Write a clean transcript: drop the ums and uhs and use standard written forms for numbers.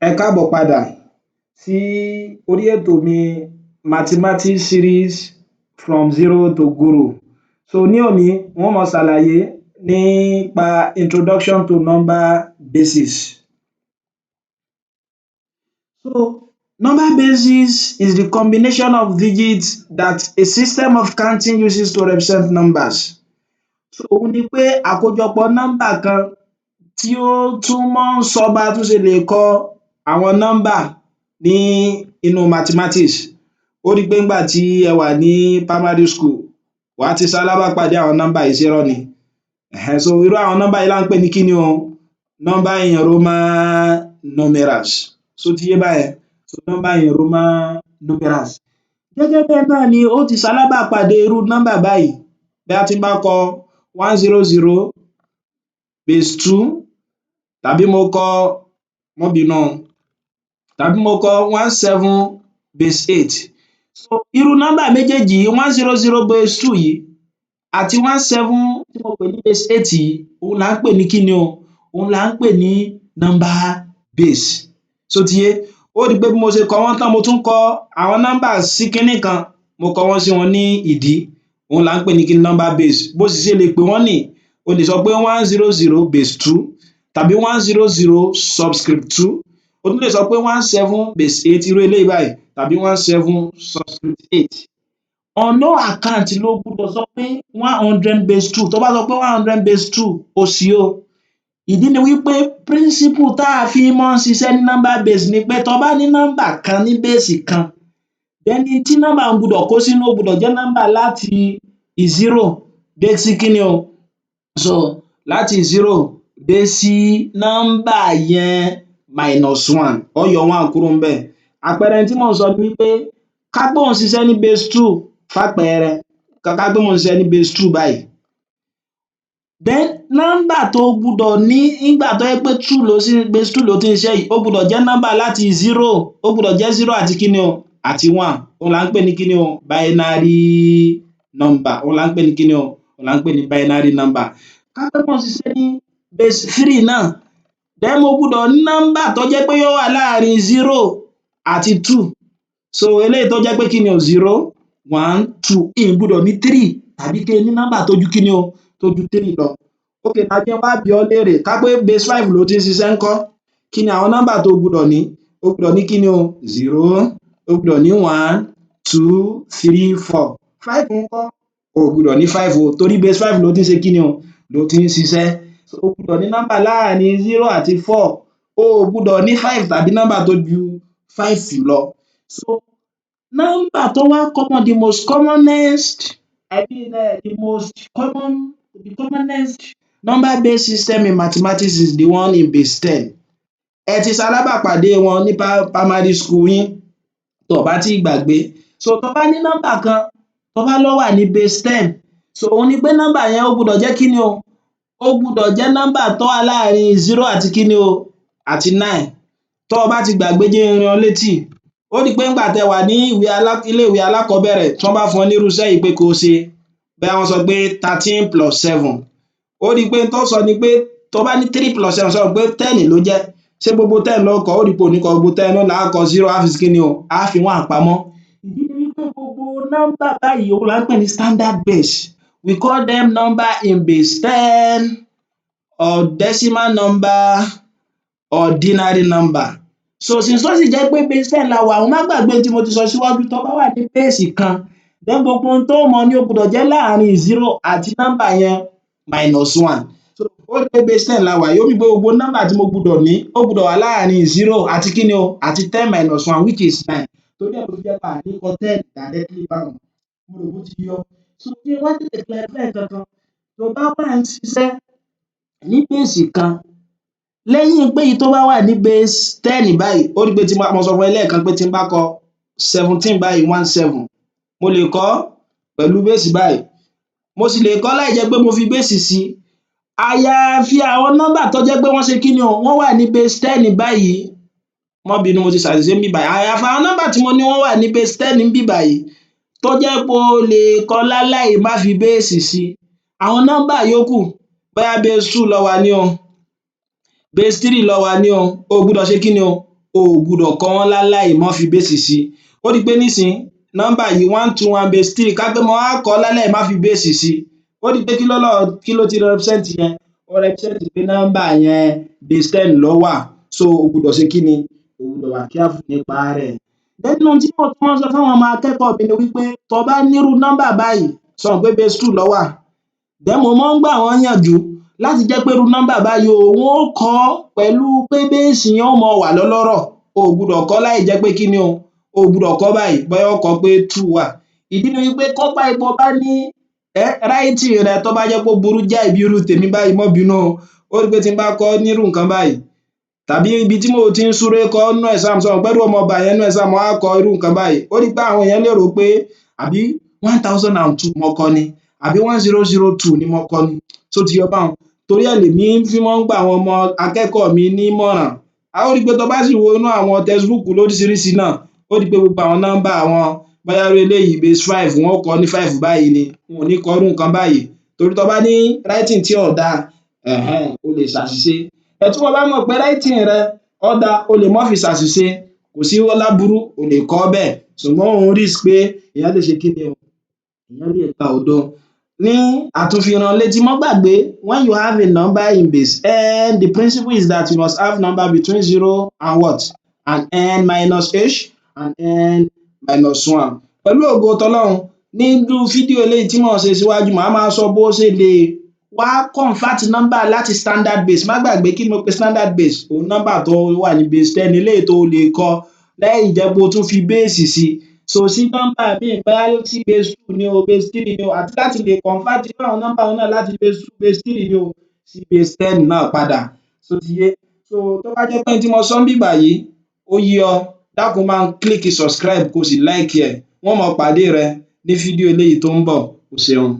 Ẹ káàbọ̀ padà sí orí ètò mi, Mathematics series from zero to guru. So ní òní, n ó máa ṣàlàyé nípa introduction to number bases. So number bases is the combination of digits that a system of counting uses to represent numbers. So òhun ni pé àkójọpọ̀ nọ́mbà kan tí ó tún mọ́ ń sọ bá tún ṣe lè kọ àwọn nọ́mbà ní inú mathematics. Ó rí pé ńgbà tí ẹ wà ní primary school, wàá ti ṣalábàápàdé àwọn nọ́mbà yìí, ṣé irọ́ ni? So irú àwọn nọ́mbà yìí là ń pè ní kíni o? Number in Roman numerals. Ṣó ti yé báyẹn? So number in Roman numerals. Gẹ́gẹ́ bẹ́ẹ̀ náà ni ó ti ṣalábàápàdé irú nọ́mbà báyìí. Bóyá tí n bá kọ 100 base 2, tàbí mo kọ, má bínú o, tàbí mo kọ 17 base 8. So irú nọ́mbà méjèèjì yìí, 100 base 2 yìí àti 17 tí mo pè ní base 8 yìí, òhun là ń pè ní kíni o? Òhun là ń pè ní number base. Ṣó ti yé? Ó rí pé bí mo ṣe kọ wọ́n tán, mo tún kọ àwọn nọ́mbà sí kinní kan, mo kọ wọ́n sí wọn ní ìdí. Òhun là ń pè ní kíni? Number base. Bó sì ṣe lè pè wọ́n nìí, o lè sọ pé 100 base 2 tàbí 100 subscript 2. O tún lè sọ pé 17 base 8, irú eléyìí báyìí, tàbí 17 subscript 8. On no account ló gbúdọ̀ sọ pé 100 base 2. Tó bá sọ pé 100 base 2, o ṣì o. Ìdí ni wípé principle tá a fi máa ń ṣiṣẹ́ ní number base ni pé tó bá ní nọ́mbà kan ní base kan, then tí nọ́mbà un gbudọ̀ kó sínú, ó gbudọ̀ jẹ́ nọ́mbà láti zero dé sí kíni o? So láti zero dé sí nọ́mbà yẹn minus one, ó yọ one kúrò ńbẹ̀. Àpẹẹrẹ tí mò ń sọ ni wípé ká pé ò ń ṣiṣẹ́ ní base 2, fápẹẹrẹ, ká pé mò ń ṣiṣẹ́ ní base 2 báyìí, then nọ́mbà tó gbúdọ̀ ní nígbà tó jẹ́ pé two ló sí base 2 ló ti ń ṣiṣẹ́ yìí, ó gbúdọ̀ jẹ́ nọ́mbà láti zero, ó gbúdọ̀ jẹ́ zero àti kíni o? Àti one. Òhun là ń pè ní kíni o? Binary number. Òhun là ń pè ní kíni o? Òhun là ń pè ní binary number. Ká pé mò ń ṣiṣẹ́ ní base 3 náà, then mo gbúdọ̀ ní nọ́mbà tó jẹ́ pé yóò wà láàrin zero àti 2. So eléyìí tó jẹ́ pé kíni o? Zero, one, two. N gbúdọ̀ ní three tàbí kí n ní nọ́mbà tó ju kíni o? Tó ju three lọ. Okay now, jẹ́ n wá bi ọ́ léèrè, ká pé base 5 ló ti ń ṣiṣẹ́ ńkọ́? Kí ni àwọn nọ́mbà tó gbúdọ̀ ní? O gbúdọ̀ ní kíni o? Zero, o gbúdọ̀ ní one, two, three, four, five ńkọ́? O ò gbúdọ̀ ní five o, torí base 5 ló ti ń ṣe kíni o? Ló ti ń ṣiṣẹ́. O gbúdọ̀ ní nọ́mbà láàrin zero àti four. O ò gbúdọ̀ ní five tàbí nọ́mbà tó ju five lọ. So nọ́mbà tó wá common, the most commonest, I mean the most common, the commonest number based system in mathematics is the one in base 10. Ẹ ti ṣalábàpàdé wọn ní primary school yín, tó o bá tíì gbàgbé. So tó bá ní nọ́mbà kan tó bá ló wà ní base 10, so òhun ni pé nọ́mbà yẹn, ó gbúdọ̀ jẹ́ kíni o? Ó gbúdọ̀ jẹ́ nọ́mbà tó wà láàrin zero àti kíni o? Àti nine. Tó o bá ti gbàgbé, jẹ́ n rán ọ létí. Ó rí i pé ńgbà tẹ́ wà ní ilé ìwé alákọ̀ọ́bẹ̀rẹ̀, tí wọ́n bá fún ọ ní irú iṣẹ́ yìí pé kó o ṣe, bóyá wọ́n sọ pé 13 plus 7, ó rí i pé n tó sọ ni pé tó bá ní three plus 7, sọ pé 10 ló jẹ́. Ṣé gbogbo 10 ló kọ? Ó rí i pé ò ní kọ gbogbo 10. Ó là á kọ zero, á fi sí kíni o? Á fi one pamọ́. Ìdí ni wípé gbogbo nọ́mbà báyìí, òhun là ń pè ní standard base. We call them number in base 10 or decimal number or denary number. So since tó sì jẹ́ pé base 10 la wà, má gbàgbé ohun tí mo ti sọ síwájú. Tó bá wà ní base kan, then gbogbo ohun tó mọ ní ó gbọdọ̀ jẹ́ láàrin zero àti nọ́mbà yẹn minus one. So ó rí pé base 10 la wà yìí, ó mean pé gbogbo nọ́mbà tí mo gbọdọ̀ ní, ó gbọdọ̀ wà láàrin zero àti kíni o? Àti 10 minus one, which is nine. Torí ẹ̀ ló fi jẹ́ pé à ní kọ 10 directly báhun. Mo rò bó ti yé. So kí n wá tètè clarify nǹkan kan: tó bá wà ń ṣiṣẹ́ ní base kan, lẹ́yìn pé èyí tó bá wà ní base 10 báyìí, ó rí pé tí mo sọ fún ẹ lẹ́ẹ̀kan pé tí n bá kọ 17 báyìí, 17, mo lè kọ pẹ̀lú base báyìí, mo sì lè kọ láì jẹ́ pé mo fi base sí. Àyàfi àwọn nọ́mbà tó jẹ́ pé wọ́n ṣe kíni o? Wọ́n wà ní base 10 báyìí. Má bínú, mo ti ṣàṣìṣe níbí báyìí. Àyàfi àwọn nọ́mbà tí mo ní wọ́n wà ní base 10 níbí báyìí, tó jẹ́ pé o lè kọ láláì má fi base sí. Àwọn nọ́mbà yòókù, bóyá base 2 ló wà ní o, base 3 ló wà ní o, o gbúdọ̀ ṣe kíni o? O O ò gbudọ̀ kọ wọ́n láláì má fi base sí. Ó rí pé nísìnyí, nọ́mbà yìí, 121 base 3, ká pé mo wá kọ ọ́ láláì má fi base sí, ó rí pé kí ló ti represent yẹn? Ó represent pé nọ́mbà yẹn, base 10 ló wà. So o gbudọ̀ ṣe kí ni? O gbudọ̀ wà careful nípa rẹ̀. Nínú tí mo tún máa ń sọ fáwọn ọmọ akẹ́kọ̀ọ́ mi ni wí pé tó bá nírú nọ́mbà báyìí, ṣo mọ̀ pé base 2 ló wà? Then mo máa ń gbà wọ́n níyànjú láti jẹ́ pé irú nọ́mbà báyìí o, wọ́n ó kọ ọ́ pẹ̀lú pé base yẹn ó máa wà lọ́lọ́rọ̀. O ò gbudọ̀ kọ ọ́ láì jẹ́ pé kí ni o, o ò gbudọ̀ kọ ọ́ báyìí, bóyá ó kọ pé two wà. Ìdí ni wí pé kó bá ipò bá ní writing rẹ, tó bá jẹ́ pé ó burú jáì bí irú tèmi báyìí, má bínú o, ó rí pé tí n bá kọ ọ́ nírú nǹkan báyìí tàbí ibi tí mo ti ń súré kọ ọ́ nínú exam, ṣo mọ̀ pé ẹ̀rù ó máa bà yẹn nínú exam, mo wá kọ irú nǹkan báyìí, ó rí pé àwọn èèyàn lè rò pé àbí 1002 mo kọ ni, àbí 1002 ni mo kọ ni. Ṣó ti yé ọ báhun? Torí ẹ̀ lèmi fi máa ń gba àwọn ọmọ akẹ́kọ̀ọ́ mi nímọ̀ràn. A ó rí pé tó bá sì wo inú àwọn textbook lóríṣiríṣi náà, ó rí pé gbogbo àwọn nọ́mbà wọn, bóyá irú eléyìí, base 5, wọ́n ó kọ ní 5 báyìí ni, wọn ò ní kọ irú nǹkan báyìí, torí tó bá ní writing tí ò dáa, o lè ṣàṣìṣe. But tí wọ́n bá mọ̀ pé writing rẹ ó dáa, o lè má fi ṣàṣìṣe, kò sí láburú, o lè kọ ọ́ bẹ́ẹ̀, ṣùgbọ́n òun risk pé èèyàn lè ṣe kí ni o, èèyàn lè gba òdo. Ní àtúnfi rán létí, má gbàgbé, when you have a number in base n, the principle is that you must have number between zero and what? And n minus h and n minus one. Pẹ̀lú ògo tọlọ́run, nínú fídíò eléyìí tí mò ń ṣe síwájú, màá máa sọ bó ṣe lè wá convert number láti standard base. Má gbàgbé, kí ni mo pe standard base? Òun nọ́mbà tó wà ní base 10, eléyìí tó lè kọ láì jẹ́ pé o tún fi base sí. So sí nọ́mbà míì, bóyá sí base 2 ni o, base 3 ni o, àti láti lè convert irú àwọn nọ́mbà náà láti base 2, base 3 ni o, sí base 10 náà padà. Ṣó ti yé? So tó bá jẹ́ pé ohun tí mo sọ níbí báyìí ó yé ọ, dákun, bá ń click subscribe, kó o sì like ẹ̀. N ó máa pàdé rẹ ní fídíò eléyìí tó ń bọ̀. O ṣeun.